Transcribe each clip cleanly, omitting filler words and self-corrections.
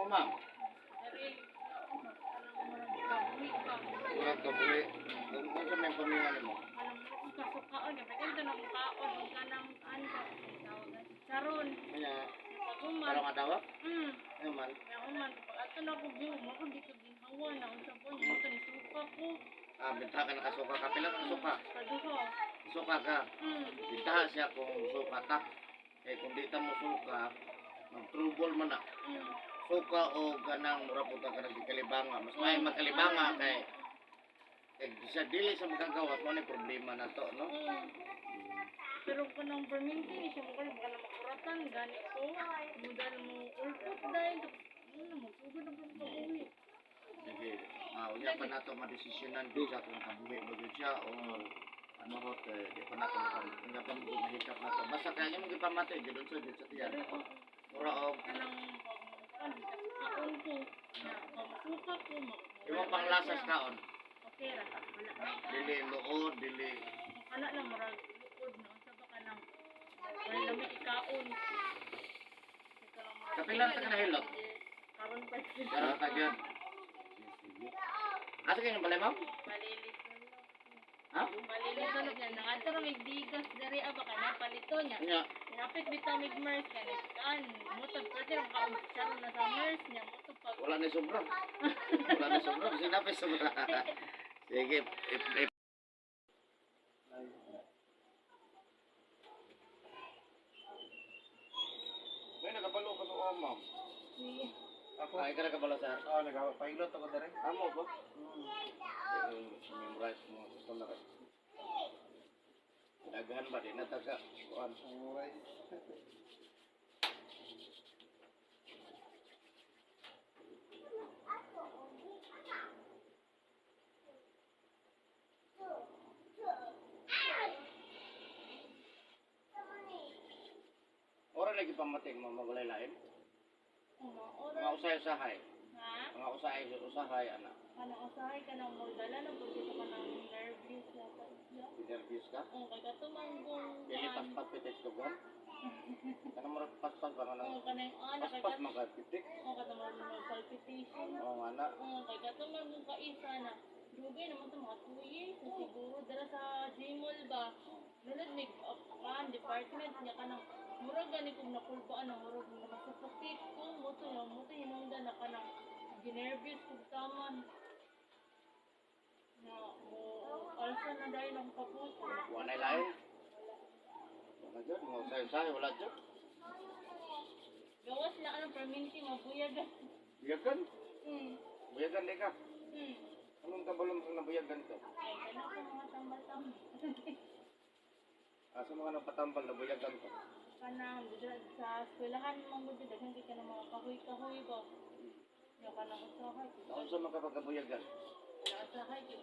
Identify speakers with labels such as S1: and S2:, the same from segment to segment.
S1: ma'am?
S2: Dari kanang murag kabuhi pa.
S1: Murag kabuhi. Kung unsa may paminga nimo?
S2: Kanang murag kasukaon niya. Kaya ito nang kaon ug kanang ano ba tawag charon.
S1: Kanya
S2: Pag-uman.
S1: karon nga daw? Ano man?
S2: Kaya uman pag ato na ko view mo ko dito ginhawa na unsa po niya mo ni suka ko.
S1: Ah, bintaha ka nakasuka ka. Pila ka suka?
S2: Kaduha.
S1: Suka ka. Bintaha siya kung suka ta. Kay kung di ta mo suka, mag-trouble man na. Suka o ganang mura po ta ka nagkalibanga. Mas may magkalibanga kay kay siya dili sa magagawas mo ni problema na to, no?
S2: Pero kanang perminti ni siya mo kaya baka na makuratan gani ko. Mudal mo ulpot dahil ano mo sugod na po pag-uwi.
S1: Sige. Ah, unya pa nato madesisyonan di sa atong kabuhi ba gyud siya or ano ko kay di pa nato unya pa mo mahikap nato. Basta kaya imong gipamati gyud unsa gyud sa tiyan.
S2: Pero
S1: Mura og
S2: kanang pag kaon ko na pamasuka ko
S1: imong panglasas kaon.
S2: Okay ra wala.
S1: Dili luod, dili
S2: Kana lang murag luod na unsa ba kanang wala lami ikaon.
S1: Kapila ta ka nahilot?
S2: Karon pa siya.
S1: Karon ta gyud. Sige. Asa kayong balay, ma'am?
S2: Malilit na lang.
S1: Ha?
S2: Malilit na lang niya. Nangadto ra mig bigas diri aba kana palito niya.
S1: Unya,
S2: Hapit bitaw mig MERS kani kan mutod pwede ra kaon charon na sa MERS niya mutod pag
S1: wala na sobra. Wala na sobra, kasi napay sobra. Sige, if, if. May nakabalo ka sa ma'am.
S3: Ako,
S1: Ay, ka nakabalo, sir.
S3: oh, nagpahilot ako dere.
S1: Amo ba? Memorize mo gusto na kay. Daghan ba di na taga kuan.
S3: Alright.
S1: Ora lagi pamating mo magulay lain.
S2: Mga
S1: Mga
S2: oras
S1: usay-usahay,
S2: ha.
S1: mga usay-usahay ana.
S2: Kanang usahay kanang magdala na pud ko kanang nervous na pa siya.
S1: Nervous ka?
S2: Oh, kay katumang
S1: Dili paspas pitik dugon. Kana mo paspas ba nga
S2: Oh, kanang ana kay
S1: paspas man ka pitik.
S2: Oh, katumang mag palpitation.
S1: Oo nga na.
S2: Oh, kay katumang kong kaisa na dugay naman to mga 2 years na siguro dara sa Gmall ba. Nulad mig kan department niya kanang murag gani kong nakulbaan na murag na masuffocate ko mo to na mo to hinungdan na kanang ginervous kog taman na mo alsa na dahil ang kaput.
S1: Wa na lain. Wala jud, mga usay-usahay wala jud.
S2: Gawas na anong perminti mabuyagan.
S1: Buyagan, buyagan di ka. Anong kabalom kang nabuyagan ka?
S2: Ay, kana ko mga tambal-tambal.
S1: Asa mga nagpatambal na buyagan ka?
S2: Kanang sa eskwelahan man gud daghan kay kanang mga kahoy-kahoy ba. Nya kanang usahay kay
S1: Naunsa man ka pagkabuyagan?
S2: kana usahay kay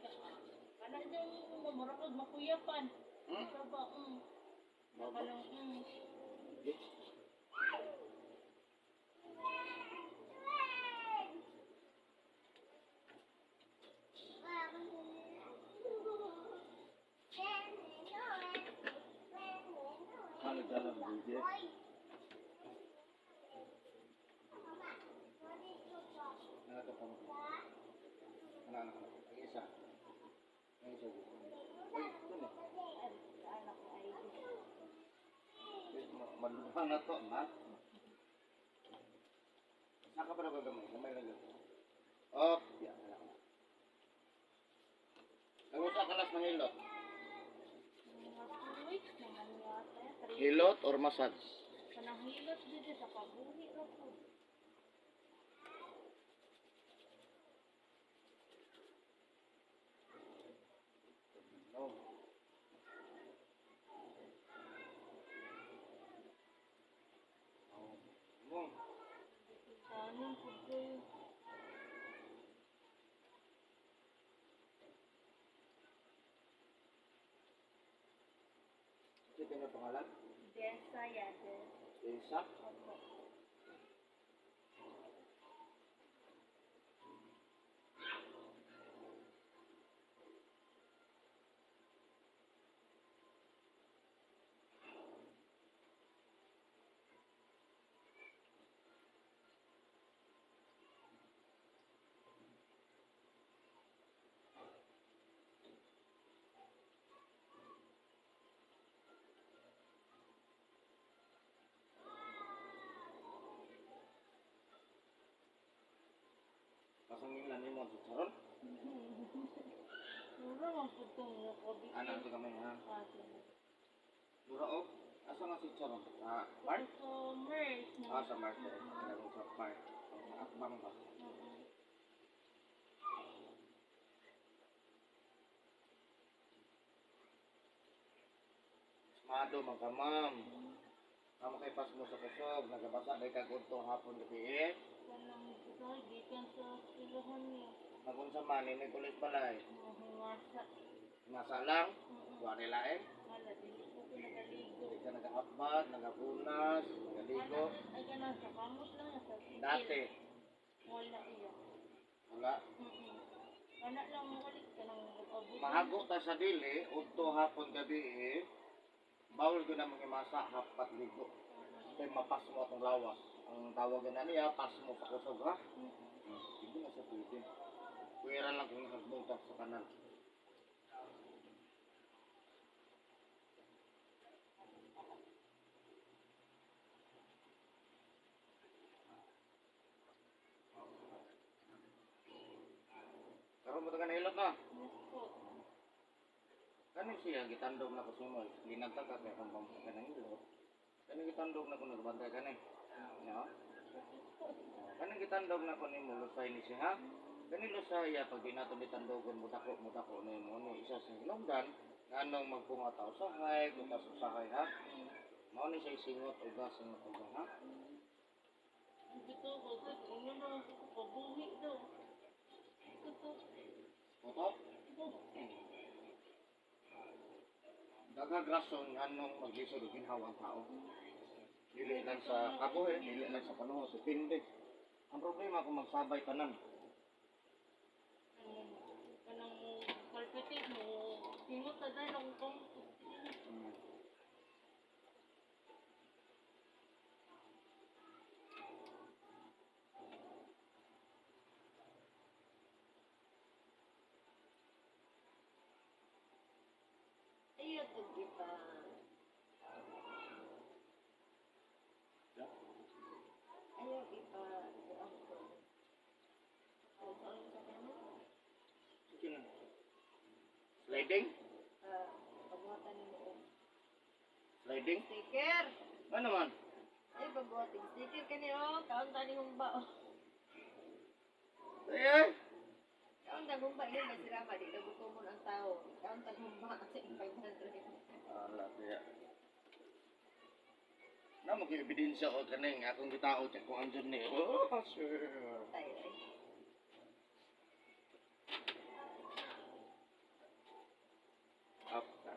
S2: kana jung murag og makuyapan.
S1: Hmm?
S2: Sa ba.
S1: Mao ba?
S2: Kanang.
S1: Sige. Ano dalang video? Ano to pa mo? Ano, ano, ano? Ang isa. Ang isa. Ay, ito na.
S2: Anak ko ay
S1: Eh, maluha na to, ma. Saan ka pa nagagamay? Gamay lang yun. Up. Yeah, wala ka na. Ang usa kalas ng hilot?
S2: Mga 2 weeks naman yata. Three.
S1: Hilot or massage?
S2: Kanang hilot dito sa kabuhi ra po.
S1: No. Oh. Mo.
S2: Kanon pud ko.
S1: Ito yung pangalan?
S2: Desa yate.
S1: Isa?
S2: Opo.
S1: Pasangin lang nimo sa charon.
S2: Mura man pud tong kabitin.
S1: Anak ko kami ha.
S2: Ah, sige.
S1: Mura og asa nga si charon? Sa park?
S2: Sa Mers.
S1: Ah, sa market. Kanang sa park. Sa akbang ba? Mado man ka, ma'am. Amo kay pas mo sa kusog, nagabasa day kag udtong hapon gabi eh.
S2: Kanang sa gikan sa eskwelahan niya.
S1: Magunsa man ni kulis balay.
S2: Mahungasa.
S1: Nasa lang, wa nila eh.
S2: Wala, dili ko ko nakaligo.
S1: Hindi ka nag-aakbat, nagapunas, nagaligo.
S2: Ay, kanang sa kamot lang sa sikil.
S1: Dati,
S2: Wala iya.
S1: wala.
S2: Wala lang makulit ka nang mag-abot.
S1: Mahago ta sa dili, udto hapon gabi eh. Bawal ko na mga masa hapat ligo. Kay mapasmo atong lawas. Ang tawag na niya, pasmo sa kusog ha. Hindi na siya pwede. Kuwira lang kung nakagbungkak sa kanal. Karon mo ta ka nahilot na.
S2: Yes po.
S1: Kani siya gitandog na ko sumoy. Ginagtaka kay akong bangsa ka nang ilot. Kani gitandog na ko nagbantay kani. No? Kani gitandog na ko nimo lusay ni siya ha. Kani lusaya pag di nato gitandogon mo dako nimo ni isa sa hinungdan nganong magpunga ta usahay, bukas usahay ha. Mao ni siya singot uga singot uga ha.
S2: Dito ko, kasi ano na ako kabuhi daw. Ito.
S1: Oto. Daghang rason nganong maglisod og ginhawa ang tao. Dili lang sa kabuhi, dili lang sa panuho, depende. Ang problema kung magsabay tanan.
S2: Kanang palpitate mo, singot na dahil akong kamot.
S4: Ayaw pag ipa. Ayaw ipa. Kuang ko. Kuang sa kanya.
S1: Sige na. Sliding?
S4: Ah, pagbuhatan nimo og
S1: Sliding?
S4: sticker.
S1: Ano man?
S4: Ay, pagbuhating sticker kani oh. Kaon ta ni humba oh.
S1: Eh!
S4: Kaon ta humba yun may sira ma di na gutomon ang tao. Kaon ta humba sa 500.
S1: Ala, kaya. Na mo ebidensya o kaning akong gitao kung andyan ni. Oh, sure.
S4: Tay ay.
S1: Up ka.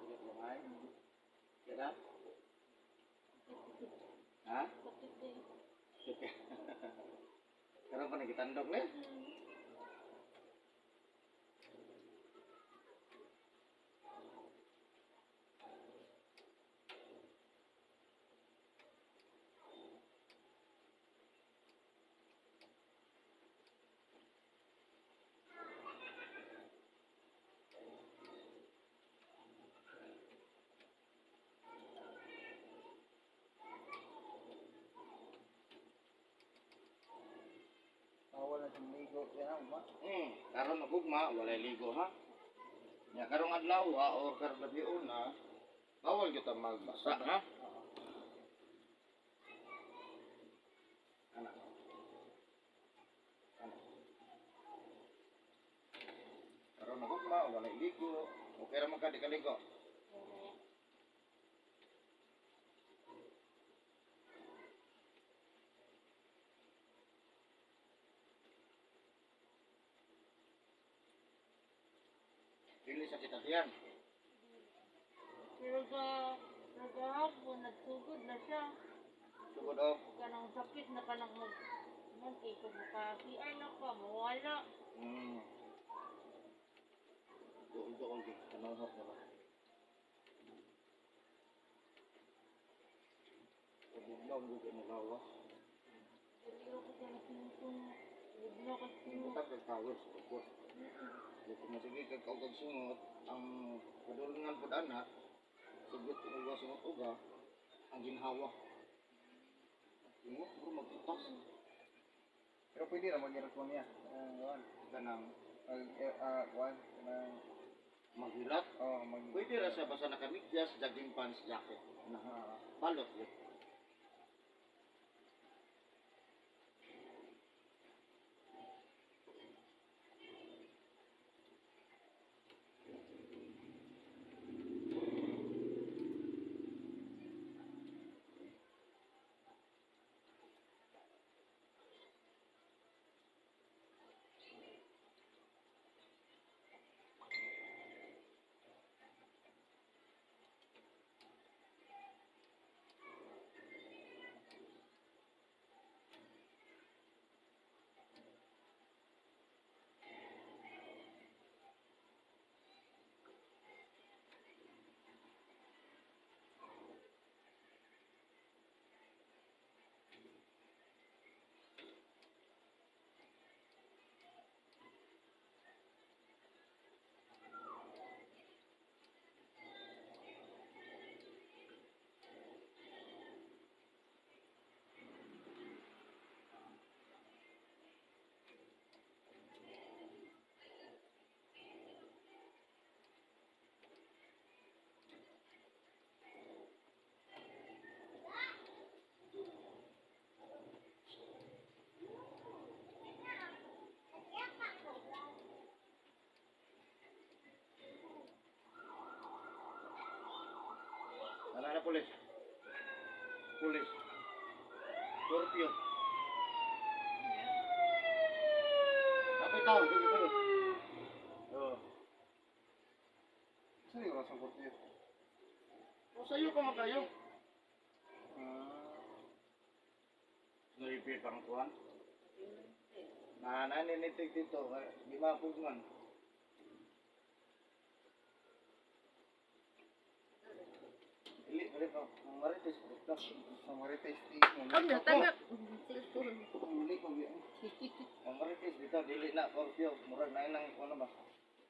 S1: Ulit mo ay. Kaya? Ha?
S2: Sakit eh.
S1: Sige. Karon pa nagitandog ni.
S3: ugma.
S1: Karon og ugma walay ligo ha. Nya karong adlaw ha or karong gabi una, bawal gyud ta magbasa ha. Ana. Ana. Karon og ugma walay ligo, okay ra man ka di ka ligo. Dili sa kita diyan.
S2: Pero ga gahapon nagsugod na siya.
S1: Sugod og
S2: Kanang sakit na kanang mag man kay kung maka-CR na ka mawala.
S1: Duol-duol di kanuhok na ba. Bugnaw gud ang lawas.
S2: Dili ko sa nasintong bugnaw kasi.
S1: Butag kag tawel sa tukod. Di ko masige kag kaugag sungot ang padulngan pud ana. Sugot ko uga sungot uga ang ginhawa. Sungot bro magputas
S3: Pero pwede ra mag-aircon niya. Ang kuan.
S1: kanang
S3: Mag kuan kanang
S1: maghilat.
S3: oh mag
S1: Pwede ra siya basta nakamidyas, jogging pants, jacket. Na balot yun. Ano na pulis? Pulis. Scorpio. Kapit tao, dito ko. Oo.
S3: Saan yung oras ang kurtiyo?
S1: O sa'yo ka makayo. Naripi pang kuwan. Na naninitig dito, di mapugman. Dili, dili pa. Ang marites, dito.
S3: Ang marites di mo.
S4: Ang natangak cellphone.
S3: Muli ko biya.
S1: Ang marites dito, dili na, Scorpio. Murag na inang kuwan na ba?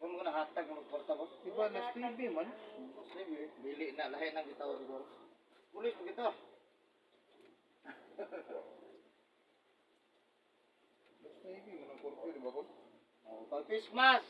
S1: Kung mo na hatag, magkwarta ba?
S3: Di ba nas TV man?
S1: Sige, dili na, lahi nang bitaw siguro. Pulis mo kita.
S3: Nas TV man ang kurtiyo di ba ko?
S1: Oh, pag Christmas.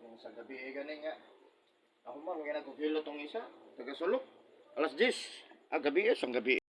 S1: Pag sa gabi eh gani nga. Ako man, wag na kukilo tong isa. Taga sulok. Alas 10. Ah, gabi eh, sang gabi.